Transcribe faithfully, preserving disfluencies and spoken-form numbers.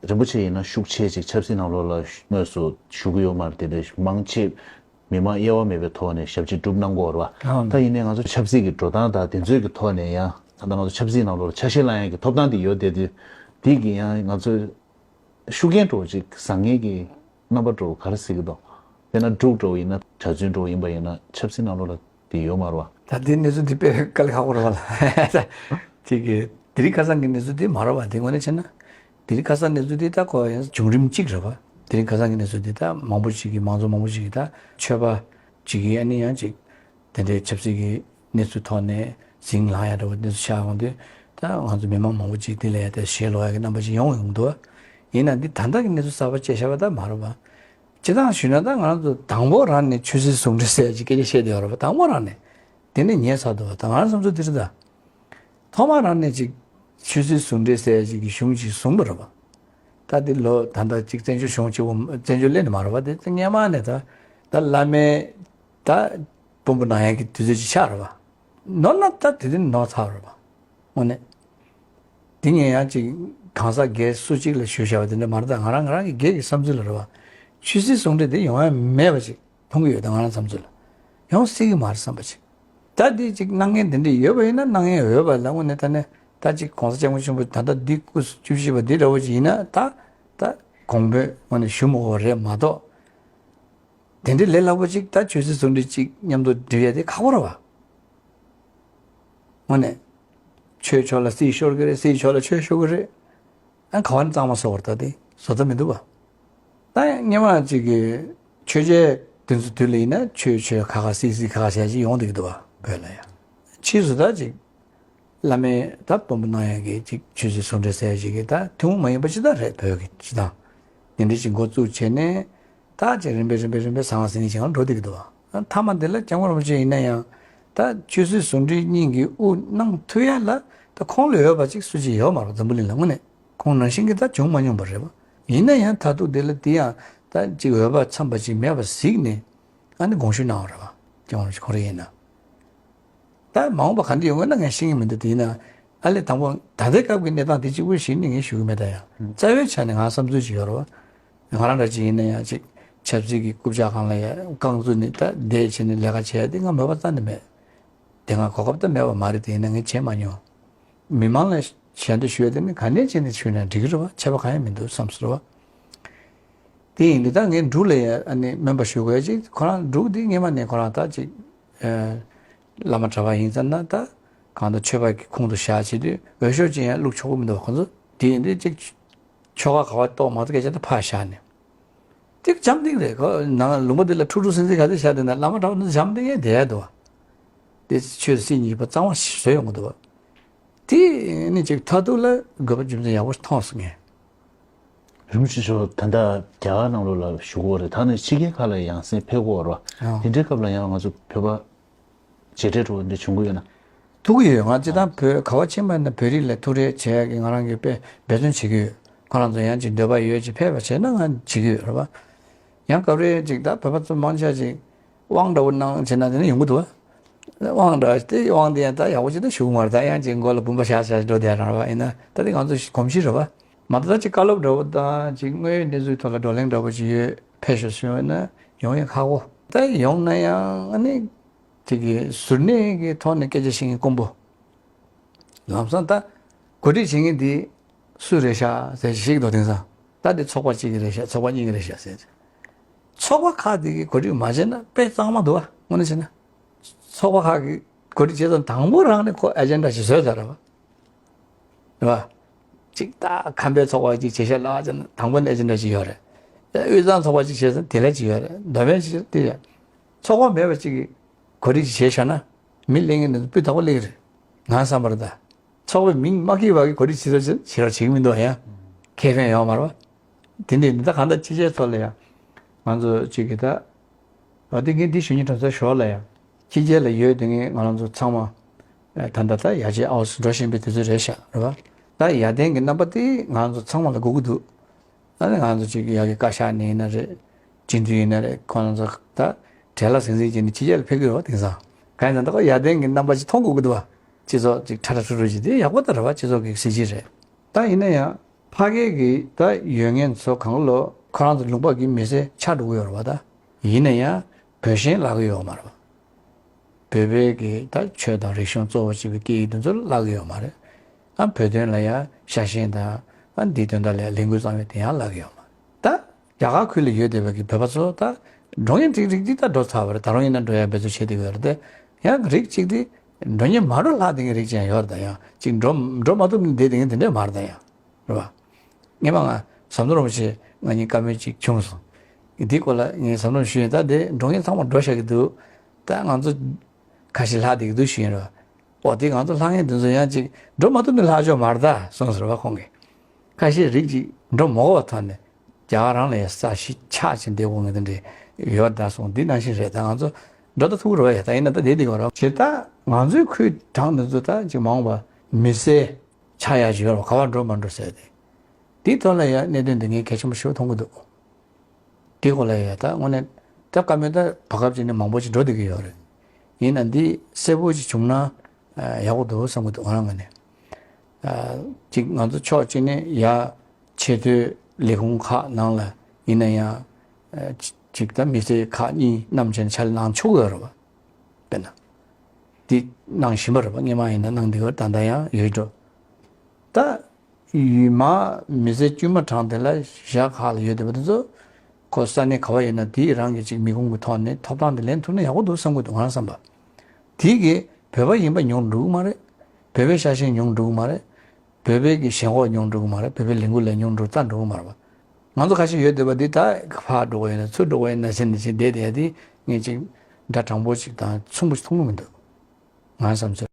རིན་པོ་ཆེ་ཡིན་ན་ཤུགས་ཆེ་ཅིག་ཆབ་སྲིད་ནང་ལོགས་ལ་དངོས་སུ་ཞུགས་ཀྱི་ཡོད་མ་རེད། དེ་འདྲའི་མང་ཆེ་མི་མང་དབྱེ་བ་མེད་པའི་ཐོག་ནས་ཞབས་ཕྱི་སྒྲུབ་གནང་གི་ཡོད་རེད་བ། ད་ཡིན་ནའི་ང་ཚོ་ཆབ་སྲིད་ཀྱི་འགྲོ་སྟངས་དང་དེ་ཚོའི་གི་ཐོག་ནས་ཡང་ད་ལྟ་ང་ཚོ་ཆབ་སྲིད་ནང་ལོགས་ལ་ཆ་ཤས་བླང་ཡག་གི་ཐོབ་ཐང་དེ་ཡོད་བསྡད་དུས། དེ་གི་ཡང་ང་ཚོས་ཤུགས་རྐྱེན་འདྲ་བོ་ཅིག་བཟང་ངན་གྱི་རྣམ་པ་འདྲ་བོ་ག་རེ་གཟིགས་ཀྱི་འདུག་དཔེར་ན་འབྲུག་འདྲ་བོ་ཡིན་ན། གྲྭ་བཙུན་འདྲ་བོ་ཡིན་པ་ཡིན་ན། ཆབ་སྲིད་ནང་ལོགས་ལ་དེ་ཡོད་མ་རེད་བ། ད་དེ་གནས་ཚུལ་དེ་དཔེ་དཀའ་ལས་ཁག་པོ་རེད་བ་ལ། དེ་གི་དེ་རིང་ཁ་སང་གི་གནས་ཚུལ་དེ་མ་རེད་བ། དེ་དངོས་གནས་བྱས་ན། དེ་རིང་ཁ་སང་གནས་ཚུལ་དེ་ད་ཁོ་ཡང་བྱུང་རིམ་གཅིག་རེད་བ། དེ་རིང་ཁ་སང་གི་གནས་ཚུལ་དེ་ད་མང་པོ་ཞིག་གིས། མང་ཚོགས་མང་པོ་ཞིག་གིས། ད་ཆོས་པ་ཅིག་གིས་ཨ་ནི་ཡང་ཅིག་དེ་འདྲའི་ཆབ་སྲིད་ཀྱི་གནས་ཚུལ་ཐོག་ནས་ཟིང་ལངས་ཡ་འདྲ་བོ་གནས་ཚུལ་ཤར་ཡོང་དུས། ད་ང་ཚོ་མི་མང་མང་པོ་ཅིག་དེ་ལ་ཡ་ད་ཞེད་ལོག་ཡ་གི་རྣམ་པ་ཅིག་ཡོང་ཡོང་འདུག་ཡིན་ན་འདི་ད་ལྟ་གི་གནས་ཚུལ་གསར་པ་བཅད་བཞག་པ་ད་མ་རེད་བ། སྤྱིར་བཏང་ཞུས་ན་ད་ང་རང་ཚོ་དང་པོ་རང་ནས་ཆོས་སྲིད་ཟུང་འབྲེལ་ཟེར་ཡ་ཅིག་སྐད་ཆ་བཤད་བསྡད་ཡོད་རེད་བ། དང་པོ་རང་ནས། དེ་ནས་ཉེ་ཚར་འདུག་བ། ད་ང་རང་བསམ་ཚུལ་འདི་རེད་ད། ཐོག་མ་རང་ནས་ཅིག་ཆོས་སྲིད་ཟུང་འབྲེལ་ཟེར་ཡ་ཅིག་གི་གཞུང་ཅིག་བཟུང་བ་རེད་བ། ད་འདི་ལོ་ད་ལྟ་ཅིག་བཙན་བྱོལ་གཞུང་ཅིག་བཙན་བྱོལ་སླེབས་ནས་མ་རེད་བ། དེ་སྔོན་མ་ནས་ད་ད་བླ་མའི་ད་དཔོན་པོ་གནང་ཡ་གི་དུས་ཚོད་ཅིག་ཆགས་རེད་བ། ནོར་ན་ད་དེ་དུས་ནོར་ཚར་རེད་བ། དངོས་གནས། དེ་ངས་ཡང་ཅིག་གང་ཟག་སྒེར་སུ་གཅིག་ལ་ཞུས་བཞག་པ་དེ་འདྲ་མ་རེད་ད། ང་རང་ང་རང་གི་སྒེར་གྱི་བསམ་ཚུལ་ལ་རེད་བ། ཆོས་སྲིད་ཟུང་འབྲེལ་དེ་ཡོང་ཡ་མེད་པ་ཅིག་མཐོང་གི་ཡོད་ད། ང་རང་བསམ་ཚུལ་ལ་ཡོང་སྲིད་ཀྱི་མ་རེད་བསམ་པ་ཅིག་ད་དེ་ཅིག་གནང་མཁན་དེ་འདྲ་ཡོད་པ་ཡིན་ན། གནང་མཁན་ཡོད་པ་ལ་དངོས་གནས་ད་ནས་ད་ཅིག་གོང་ས་སྐྱབས་མགོན་ཆེན་པོ་ད་ལྟ་འདི་སྐུ་བཅུ་བཞི་པ་འདི་འདྲ་བོ་ཅིག་ཡིན་ན་ད་ད་དགོངས་པ་དངོས་གནས་ཞུ་མི་དགོས་པ་རེད་མ་གཏོགས། དེ་འདྲའི་ལས་སླ་པོ་ཅིག་ད་ཆོས་སྲིད་ཟུང་འབྲེལ་ཅིག་མཉམ་དུ་སྒྲིལ་ཡ་དེ་ཁག་པོ་རེད་བ། དངོས་གནས། ཆོས་ཕྱོགས་ལ་སྲིད་ཤོར་གི་རེད། སྲིད་ཕྱོགས་ལ་ཆོས་ཤོར་གི་རེད། ཨ་ག་བ་ནས་གཙང་མ་བཟོ་བར་ད་དེ་བཟོ་ཐབས་མི་འདུག་བ། ད་སྔོན་མ་ཅིག་གི་ཆོས་རྒྱལ་དེ་ཚོ་དུས་ལ་ཡིན་ན་ཆོས་ཆོས་ཁ་ཁ་སྲིད་སྲིད་ཁ་ཁ་བྱས་ཅིག་ཡོང་བསྡད་ཀྱི་འདུག་བ། བོད་ལ་ཡང་ཕྱིས་སུ་ད་ཅིག་བླ་མས་ད་དཔོན་པོ་གནང་ཡག་གི་ཅིག་ཆོས་སྲིད་ཟུང་འབྲེལ་ཟེར་ཡག་ཅིག་གི་ད་ཐུན་མོང་མ་ཡིན་པ་ཅིག་ད་རེད། བོད་ཀྱི་སྤྱི་བཏང་དེ་འདྲའི་ཅིག་འགོ་བཙུགས་བྱས་ནས། ད་ཅིག་རིམ་པས་རིམ་པས་རིམ་པས་ཟང་ཟིང་ནས་ཅིག་འགྲོ་བསྡད་ཀྱི་འདུག་བ། མཐའ་མ་དེ་ལ་སྐྱབས་མགོན་རིན་པོ་ཆེ་ཡིན་ན་ཡང་ད་ཆོས་སྲིད་ཟུང་འབྲེལ་གཉིས་ཀྱི་དབུ་གནང་ཐུབ་ཡ་ལ་ད་ཁོང་ལས་འོས་པ་ཅིག་སུ་ཅིག་ཡོད་མ་རེད། འཛམ་བུ་གླིང་ལ་དངོས་གནས་ཁོང་ནང་བཞིན་གྱི་ད་བྱུང་མ་མྱོང་པ་རེད་བ། ཡིན་ན་ཡང་མཐར་ཐུག་དེ་ལ་དེ་ཡང་ད་ཅིག་འོས་པ་འཚམས་པ་ཅིག་མེད་པ་གཟིགས་ནས་ཨ་ནི་དགོངས་ཞུ་གནང་བ་རེད་བ། སྐྱབས་མགོན་རིན་པོ་ཆེ་ཁོང་རང་ཡིན་ན། ད་མ་འོངས་པ་ག་འདྲ་ཡོང་གི་ན་ངས་ཤེས་ཀྱི་མི་འདུག་དེ་ཡིན་ན་ཨ་ལས་དང་པོ་ད་ལྟའི་སྐབས་ཀྱི་གནས་སྟངས་དེ་གཅིག་པུ་ཞིག་ནི་ངས་ཞུ་གི་མེད། ད་ཡང་ཨུམ། རྩ་བའི་ཆ་ནས་ང་བསམ་ཚུལ་ཞིག་ཡོད་རེད་བ། ང་རང་འདྲ་ཅིག་ཡིན་ན་ཡང་ཅིག་ཆབ་སྲིད་ཀྱི་རྐུབ་བཀྱག་སྒང་ལ་ཡ་རྐང་བཙུགས་ནས་ད་བསྡད་བྱས་ནས་ལས་ཀ་བྱས་ཏེ་ང་མོས་པ་རྩ་ནས་མེད། དེ་ང་གོ་སྐབས་ད་མེད་པ་མ་རེད། དེ་ཡིན་ན་ངས་བྱས་མ་མྱོང་། མི་མང་ལ་ཞལ་འདེབས་ཞུ་ཡ་དེ་ནི་ག་ནས་བྱས་ནས་ཞུས་ན་འགྲིག་གི་རེད་བ། ཆད་པ་གང་ཡང་མི་འདུག་བསམ་སོང་རེད་བ། དེ་ཡིན་དུས་ད་ངས་འབྲུག་ལ་ཡ་ཨ་ནི་སྨན་པ་ཞུ་དགོས་ཅིག་ཁོ་རང་འབྲུག་དེ་སྔོན་མ་ནས་ཁོ་རང་ད་ཅིག་ཨ་བླ་མ་གྲྭ་པ་ཡིན་ཙང་ན་ད་གང་ལྟར་ཆོས་པ་གི་ཁོངས་སུ་བཞག་བྱེད་དུས་འོས་ཤོག་ཅིག་ཡང་བླུག་ཆོག་གི་མི་འདུག་བ་ཁོ་ཚོ། དེ་ཡིན་དུས་ཅིག་ཆོ་ག་ག་བ་གཏོགས་མ་གཏོགས་སྐད་ཆ་དེ་ཕར་བཞག་ནས། དེ་འཇམ་ཐིང་རེད། ཁོ་ནང་ལུང་པ་འདི་ལ་ཁྲུག་ཁྲུག་སིང་སིང་ག་ཚོད་བཞག་བསྡད་ན་བླ་མ་གྲྭ་པ་འདི་འཇམ་ཐིང་ཡང་བསྡད་ཡ་འདུག་བ། དེ་ཆོས་སྲིད་གཉིས་པོ་གཙང་མ་བཟོས་ཡོང་གི་འདུག་བ། དེ་ནི་ཅིག་མཐར་ཐུག་ལ་དགོས་པ་རྒྱུ་མཚན་ཡག་པོ་ཞིག་མཐོང་སོང་ངས། རིན་པོ་ཆེ་མཆོག་ད་ལྟ་རྒྱ་གར་ནང་ལོགས་ལ་བཞུགས་ཡོད་རེད། ད་ནི་ཕྱི་རྒྱལ་ཁག་ལ་ཡང་སེ་ཕེབས་ཀྱི་ཡོད་རེད་བ། ཨང་། དེ་འདྲའི་སྐབས་ལ་ཡང་ང་ཚོ་བོད་པ་མཇལ་འཕྲད་འགྲོ་བ་འདི་བྱུང་གི་ཡོད་ན། ཐུག་གི་ཡོད། ང་སྤྱིར་བཏང་བོད་ག་བ་ཕྱིན་པ་ཡིན་ན་བོད་རིགས་ལ་ཐུག་འཕྲད་བྱེད་ཡག་གི་ང་རང་གིས་དཔེ་འབད་བརྩོན་བྱེད་ཀྱི་ཡོད། ཁོ་རང་ཚོ་ཡང་ཅིག་འདོད་པ་ཡོད་ཅིག་ཕེབས་པ་བྱས་ན་ང་བྱེད་ཀྱི་ཡོད་རེད་བ། ཡང་སྐབས་རེ་ཅིག་ད་བོད་པ་ཚོ་མང་ཆེ་ཅིག་དབང་འདྲ་བོ་གནང་བྱས་ན་དེ་ནི་ཡོང་གི་འདུག་བ། དབང་འདྲ་དེ་དབང་དེ་ཡང་ད་ཡག་པོ་ཅིག་ད་ཞུ་གི་མ་རེད། ད་ཡང་ཅིག་མགོ་ལ་བུམ་པ་བཞག་བཞག་འགྲོ་བསྡད་རང་རེད་བ། ཡིན་ན་ད་དེ་ང་ཚོ་གོམས་གཤིས་རེད་བ། མ་ད་ད་ཅིག་བཀའ་སློབ་འདྲ་བོ་དང་ཅིག་དངོས་ཡོད་གནས་ཚུལ་ཐོག་ལ་བགྲོ་གླེང་འདྲ་བོ་ཅིག་ཡོད་ཕེབས་ཤོག་ཞུས་ན་ཡོང་ཡ་ཁག་པོ། ད་ཡོང་ན་ཡང་ཨ་ནི། དེ་གི་གཟུར་གནས་ཀྱི་ཐོག་ནས་སྐད་ཆ་བཤད་མཁན་དཀོན་པོ། ལམ་སང་ད་གོ་སྒྲིག་བྱེད་མཁན་དེ་སུ་རེད་ཤག་ཟེར་ཞིག་འདུག་དེང་སང་ད་དེ་ཚོགས་པ་གཅིག་གི་རེད་ཤག་ཚོགས་པ་གཉིས་ཀྱི་རེད་ཤག་ཟེར། ཚོགས་པ་ཁག་དེ་གི་གོ་སྒྲིག་མ་བྱས་ན་དཔེ་གཙང་མ་འདུག་ཨ། དངོས་གནས་བྱས་ན། ཚོགས་པ་ཁག་གི་གོ་སྒྲིག་བྱས་ཙང་དང་པོ་རང་ནས་ཁོ་ཨེ་ཇེན་ཌ་ཞིག་བཟོས་ཚར་རེད་བ། རེད་བ། གཅིག་ད་ཁམས་པའི་ཚོགས་པ་གཅིག་བྱས་ཤག་ལབ་ཙང་དང་པོ་ནས་ཨེ་ཇེན་ཌ་ཅིག་ཡོད་རེད། དབུས་གཙང་ཚོགས་པ་གཅིག་བྱས་ཙང་དེ་ལས་གཅིག་ཡོད་རེད། མདོ་སྨད་གཅིག་དེ་རེད། ཚོགས་པ་མེད་པ་གཅིག་གིས་གོ་སྒྲིག་ཅིག་བྱས་ཤག་ན་མི་གླེང་གི་འདུག་སྤུས་དག་པོ་གླེང་གི་རེད། ང་བསམ་པར་ད། ཚོགས་པའི་མིང་མ་འཁྱེར་བ་གི་གོ་སྒྲིག་བྱེད་ཐུབ་ཅིག་བྱེད་རོགས་བྱེད་ཀྱི་མི་འདུག་ཡ། ཁེ་ཕན་ཡོད་མ་རེད་བ། དེ་འདྲའི་འདི་ད་གང་ལྟར་ཕྱི་རྒྱལ་ཚོ་ལ་ཡང་ང་ཚོ་གཅིག་གིས་ད། འོ་དེ་ངས་འདི་ཞུ་སྙིང་འདོད་ས་ཞོར་ལ་ཡང་ཕྱི་རྒྱལ་ལ་ཡོད་དེ་ངས་ང་རང་ཚོ་ཚང་མ་ད་ལྟ་ད་ཡར་རྒྱས་ཨའོ་ཚོ་འགྲོ་བཞིན་པའི་དུས་ཚོད་རེད་ཤག་རེད་བ། ད་ཡར་ལྡན་གྱི་རྣམ་པ་དེ་ང་རང་ཚོ་ཚང་མ་ལ་དགོས་ཀྱི་འདུག་ད་ནི་ང་རང་ཚོ་གཅིག་ཡ་གི་བཀའ་ཤག་ནས་ཡིན་ན་རེད། སྤྱི་འཐུས་ཡིན་ན་རེད། ཁོང་རང་ཚོ་ད་བྲེལ་བ་ཟིང་ཟིང་བྱས་ནས་ཕྱི་རྒྱལ་ལ་ཕེབས་ཀྱི་རེད་བ་དེང་སང་། གང་ཡིན་ན་ད་ཁོ་ཡར་ལྡན་གྱི་རྣམ་པ་ཅིག་མཐོང་དགོས་ཀྱི་འདུག་བ། སྤྱི་ཚོགས་ཅིག་ཁྲ་ཁྲ་ཁྲུག་ཁྲུག་ཅིག་དེ་ཡག་པོ་ད་རེད་བ། སྤྱི་ཚོགས་ཀྱི་གཟི་བརྗིད་རེད། ད་ཡིན་ན་ཡང་ ཕ་གི་གི་ད་ཡོད་མཁན་ཚོ་གང་ལོ་ཁོ་རང་ཚོ་ལུང་པ་གི་མི་སེར་ཆགས་འགྲོ་གི་ཡོད་རེད་བ། ད་ཡིན་ན་ཡང་བོད་ཞེན་ལབ་གི་ཡོད་མ་རེད་བ། བོད་པའི་གི་ད་ཆོས་དང་རིག་གཞུང་གཙོ་བོ་བྱེད་པའི་སྐད་ཡིག་དེ་ཚོ་ལབ་གི་ཡོད་མ་རེད། ཨ་བོད་དོན་ལ་ཡང་ཤ་ཞེན་དང་ཨ་འདིའི་དོན་དག་ལ་ཡང་ལས་འགུལ་བརྩམས་ཡོད་དེ་ཡང་ལབ་གི་ཡོད་མ་རེད། ད་རྒྱ་གར་ཁུལ་ལ་ཡོད་བསྡད་པའི་གི་བོད་པ་ཚོ་ད་འགྲོ་མཁན་ཅིག་རིགས་འདི་ད་འགྲོ་ཚར་བ་རེད། ད་རུང་ཡིན་ན་འགྲོ་ཡ་འབད་རྩོལ་བྱེད་བསྡད་ཀྱི་ཡོད་རེད་དེ། ཡང་རིགས་གཅིག་དེ་འགྲོ་མཁན་མ་འགྲོ་ལྷག་བསྡད་མཁན་རིགས་ཅིག་ཡང་ཡོད་རེད། ད་ཡང་ཅིག་འགྲོ་འགྲོ་མ་ཐུབ་ནས་བསྡད་བསྡད་མཁན་དེ་འདྲས་མ་རེད། ད་ཡང་རེད་བ། སྔོན་མ་ང་ཟམ་གདོང་རིན་པོ་ཆེ་ང་གཉིས་བཀའ་མོལ་ཅིག་བྱུང་སོང་། འདི་སྐོར་ལ་ངས་ཟམ་གདོང་ཞུས་ཡིན། ད་དེ་འགྲོ་མཁན་ཚང་མ་འགྲོ་བཞག་གི་འདུག་ད་ང་ཚོ་ཁ་ཤས་ལྷག་བསྡད་ཀྱི་འདུག་ཞུས་ཡིན་རེད་བ། འོ་དེ་ང་ཚོ་ལྷག་མཁན་དེ་ཚོ་ཡང་ཅིག་འགྲོ་མ་ཐུབ་ནས་ལྷག་ཆོག་མ་རེད་ད་གསུངས་ཟེར་བ་ཁོང་གིས། ཁ་ཤས་རིགས་ཅིག་འགྲོ་མ་དགོས་པ་ཐོག་ནས་རྒྱ་གར་རང་ལ་ཡང་ས་གཞི་ཆགས་ཕྱིན་བསྡད་དགོས་ངེས་དེ་འདྲས་ཡོད་ད་གསུངས། འདི་ནང་བཞིན་རེད། ད་ང་ཚོ་འགྲོ་ད་ཐུག་རེད་བ། ཡ་ད་ཡིན་ན་ད་བསྡད་བསྡད་ཀྱི་ཡོད་རེད་བ། བྱས་ད་ང་ཚོའི་ཁུལ་གྲངས་འདི་ཚོ་ད་ཅིག་མ་འོངས་པ་མི་སེར་ཆགས་ཡག་ཅིག་ཡོད་རེད་བ། ག་པར་འགྲོ་མ་འགྲོ་ཟེར་ཏེ། དེའི་ཐོག་ལ་ཡང་གནད་དོན་འདི་ངས་གལ་ཆེན་པོ་ཞེ་པོ་མཐོང་གི་འདུག་དེ་སྐོར་ལ་ཡང་ད་དངོས་གནས་ད་བཀའ་མོལ་ད་བར་སྐབས་ཅིག་ནས་མང་པོ་ཅིག་འགྲོ་བསྡད་ཀྱི་ཡོད་རེད། ཡིན་ན་འདི་གསལ་པོ་ཅིག་བྱུང་ན་ཡག་པོ་འདུག་བསམ་གྱི་འདུག་ང་རང་ངོས་ནས། ཅིག་ང་ཚོ་ཕྱོགས་གཅིག་ནས་ཡ་ཆེས་མཐོའི་ལས་ཁུངས་ཁག་ནང་ལ་ཡིན་ན་ཡང་ཅིག་ད་མི་སེར་ཁག་གཉིས་བསྣམས་བྱས་ནས་ཕྱག་ལས་གནང་ཆོག་གི་ཡོད་རེད་བ། དཔེར་ན། འདི་གནང་བཞིན་པ་རེད་བ། སྔོན་མ་ཡིན་ན་གནང་བསྡད་ཡོད། ད་ལྟ་ཡང་ཡོད་འགྲོ། ད། ཡུལ་མ་མི་སེར་དཀྱུས་མ་གྲངས་དེ་ལ་གཞན་ཁག་ལ་ཡོད་བསྡད་པ་དེ་ཚོ་ཁོ་ས་གནས་ག་བ་ཡོད་ན་དེའི་རང་གི་ཅིག་མི་ཁུངས་ཀྱི་ཐོག་ནས་ཐོབ་ཐང་དེ་ལེན་ཐུབ་ན་ཡག་པོ་འདུག་བསམ་གྱི་འདུག་ང་རང་བསམ་པ། དེ་གི་བོད་པ་ཡིན་པ་ཉུང་འགྲོ་གི་མ་རེད། བོད་པའི་ཤ་ཞེན་ཉུང་འགྲོ་གི་མ་རེད། བོད་པའི་གི་ཞེན་ཁོག་ཉུང་འགྲོ་གི་མ་རེད། བོད་པའི་ལས་འགུལ་ལས་ཉུང་འགྲོ་རྩ་འགྲོ་གི་མ་རེད་བ། ང་ཚོ་ཁ་ཤས་ཡོད་བསྡད་པ་འདི་ད་ཕར་འགྲོ་གི་ཡོད་ན་ཚུར་འགྲོ་གི་ཡོད་ན་ཟེར་ནས་ཅིག་བསྡད་བསྡད་ཡ་དེ་ངས་ཅིག་འདྲ་དྲང་པོ་ཅིག་དང་མཚུངས་པོ་ཅིག་མཐོང་གི་མི་འདུག་ང་བསམ་ཚུལ།